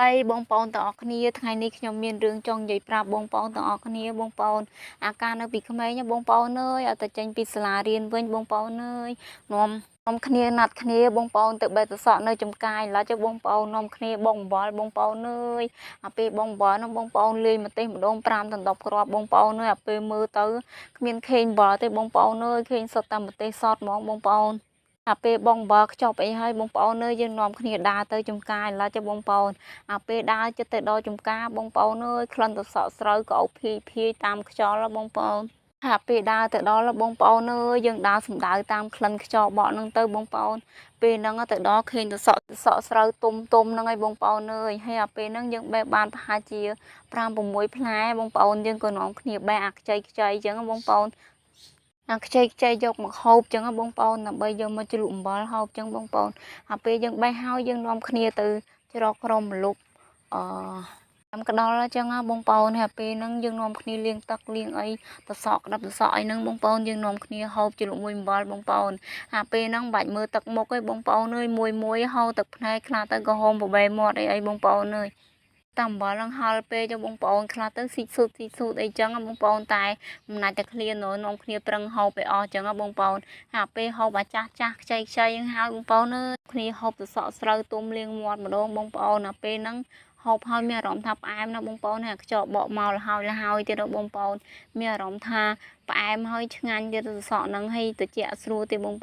ហើយបងប្អូនទាំងអស់គ្នាថ្ងៃនេះខ្ញុំមានរឿងចង់និយាយប្រាប់បងប្អូនទាំងអស់គ្នាបងប្អូនអាការនៅពីក្មេងបងប្អូនអើយឲ្យតែចេញពីសាលារៀនវិញបងប្អូនអើយនាំនាំគ្នាណាត់គ្នាបងប្អូនទៅបេះត្រសក់នៅចំការឥឡូវចុះបងប្អូននាំគ្នាបងអំបិលបងប្អូនអើយអាពេលបងអំបិលនោះបងប្អូនលេងម្ទេសម្ដង5ដល់10គ្រាប់បងប្អូនអើយអាពេលមើលទៅគ្មានខេងអំបិលទេបងប្អូនអើយខេងសុទ្ធតែម្ទេសសតហ្មងបងប្អូនអាពេលបងអំបិលខ្ចប់អីហើយបងប្អូនអើយយើងនាំគ្នាដើរទៅចំការឥឡូវចុះបងប្អូនអាពេលដើរចិត្តទៅដល់ចំការបងប្អូនអើយក្លិនត្រសក់ស្រូវក៏អូភីភីតាមខ្យល់បងប្អូន ហាពេលដើរទៅដល់បងប្អូនអើយយើងដើរសំដៅតាមក្លិនខ្យល់បក់ហ្នឹងទៅបងប្អូនពេលហ្នឹងទៅដល់ឃើញត្រសក់ត្រសក់ស្រូវទុំទុំហ្នឹងឯងបងប្អូនអើយហើយអាពេលហ្នឹងយើងបេះបានប្រហែលជា5 6ផ្លែបងប្អូនយើងក៏នាំគ្នាបេះអាខ្ចីខ្ចីអញ្ចឹងបងប្អូនអាខ្ចីខ្ចីយកមកហូបអញ្ចឹងបងប្អូនដើម្បីយកមកជ្រក់អំបិលហូបអញ្ចឹងបងប្អូនអាពេលយើងបេះហើយយើងនាំគ្នាទៅជ្រកក្រុមម្លប់អឺតាមក្តល់អញ្ចឹងបងប្អូនហើយពេលហ្នឹងយើងនាំគ្នាលាងទឹកលាងអីត្រសក់ក្តាប់ត្រសក់អីហ្នឹងបងប្អូនយើងនាំគ្នាហូបជ្រលក់មួយអំបិលបងប្អូនអាពេលហ្នឹងមិនបាច់មើលទឹកមុខទេបងប្អូនអើយមួយមួយហូរទឹកភ្នែកខ្លះទៅក៏ហូមបបេមាត់អីអីបងប្អូនអើយតាមអំបិលហ្នឹងហល់ពេកចុះបងប្អូនខ្លះទៅស៊ីស៊ូតស៊ីស៊ូតអីចឹងបងប្អូនតែមិនណាច់តែឃ្លាននាំគ្នាប្រឹងហូបឲ្យអស់ចឹងបងប្អូនអាពេលហូបអាចាស់ចាស់ខ្ចីខ្ចីហ្នឹងហើយបងប្អូនអើយគ្នាហូបត្រសក់ស្រូវទុំលាងមាត់ម្ដងបងប្អូនអាពេលហ្នឹងហូបហើយមានអារម្មណ៍ថាផ្អែមណាស់បងប្អូនហើយខ្យល់បក់មកលហើយលហើយទៀតបងប្អូនមានអារម្មណ៍ថាផ្អែមហើយឆ្ងាញ់ទៀតត្រសក់ហ្នឹងហើយត្រជាក់ស្រួលទេបង